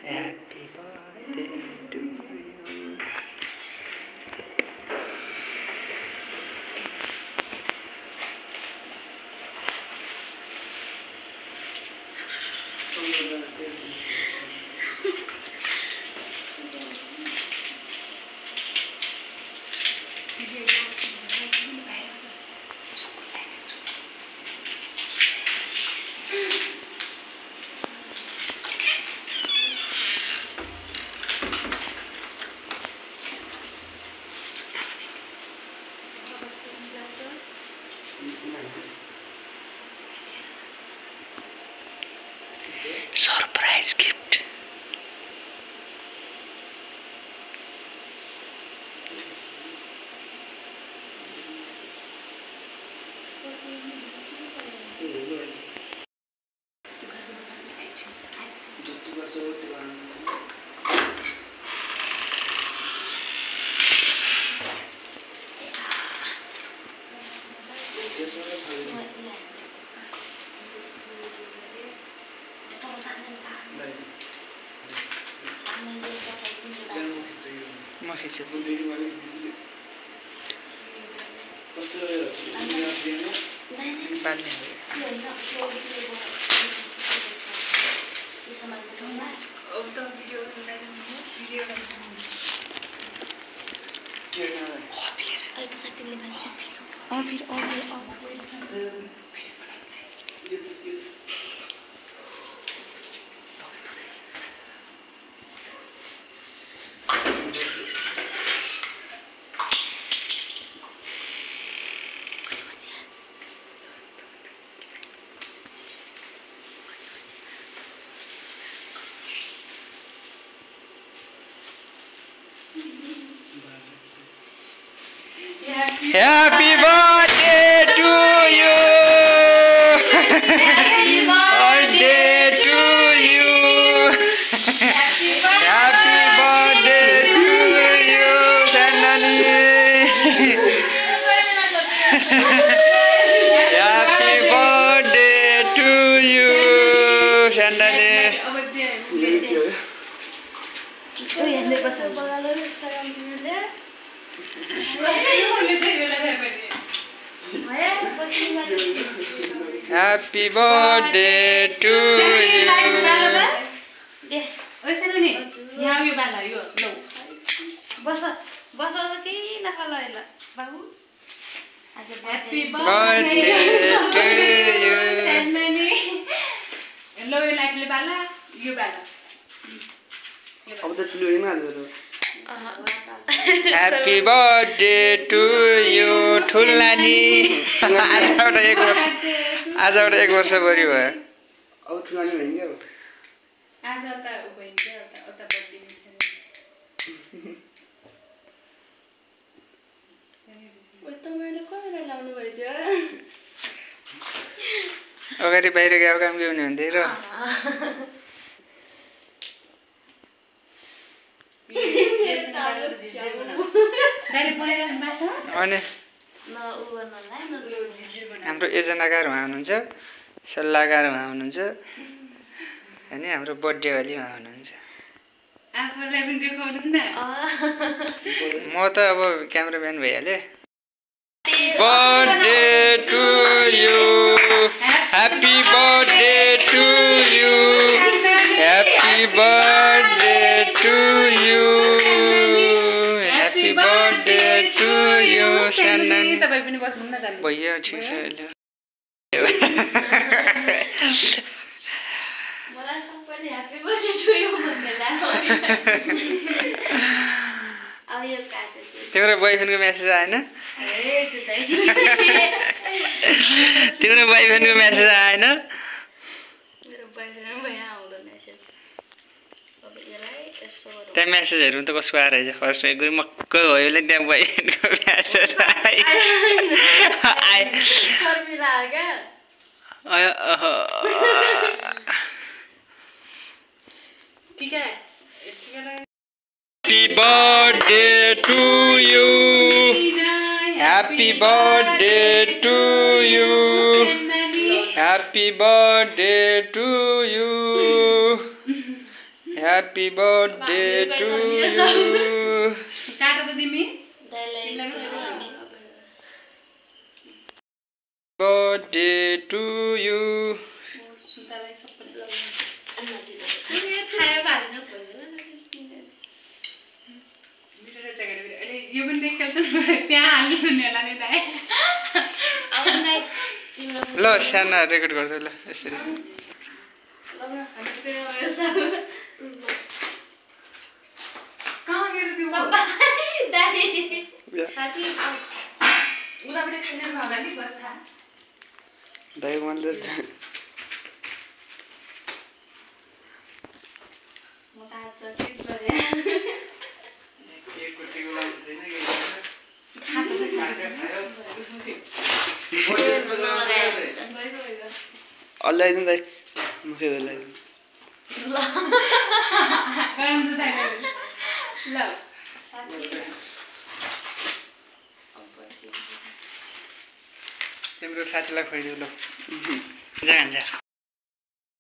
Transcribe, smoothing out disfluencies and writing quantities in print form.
Happy birthday to you. Surprise gift. Happy birthday to you. Happy birthday to you. Happy birthday to you, Sandani. Happy birthday to you, Sandani. Happy birthday to you. Happy birthday to you. Happy birthday to you, Thulani. आजबाट एक वर्ष बढी भयो। अब ठुलानी भइन्छ अब। आज त भइन्छ उता बर्थडे ओइ तपाईले कहिले लाउनु भयो अगाडि बाहिर गएको काम के हुने हुन्थ्यो र अनि हाम्रो एजेन्डाकार उहाँ हुनुहुन्छ सल्लाहकार उहाँ हुनुहुन्छ अनि हाम्रो बर्थडे वाली उहाँ हुनुहुन्छ म त अब क्यामेराम्यान भइहालेँ birthday to you happy birthday to you happy birthday to you happy birthday to you स्यान्डन तपाई पनि बस्नु न जानु भइयो ठीक छ अहिले मलाई सबैले ह्यापी बर्थडे टु यु भन्दैला अब यो काटे तिम्रो बोयफ्रेन्डको मेसेज आएन ए जुदाई तिम्रो बोयफ्रेन्डको मेसेज आएन मेरो बोयफ्रेन्ड भए आउँदैन मेसेज अब यसलाई यस्तो गरौँ त्यहाँ मेसेजहरु त कसको आएर छ फर्स्ट एक गरी मक्क भयो ले त्यहाँ बोयफ्रेन्डको मेसेज आए शर्मिला आ क्या ठीक है Happy birthday to you. Happy birthday to you. Happy birthday to you. Happy birthday to you काटा त तिमी बर्थडे टु यु यो पनि देखेको त्यहाँ हाल्नु होला नि दाइ ल सानो रेकर्ड गर्छु ल यसरी कहाँ गएर त्यो दाइ मैले अल्लाइदिनु दाइ मुखे बेलाइदिनु तिम्रो साथीलाई खुवाइदिउ ल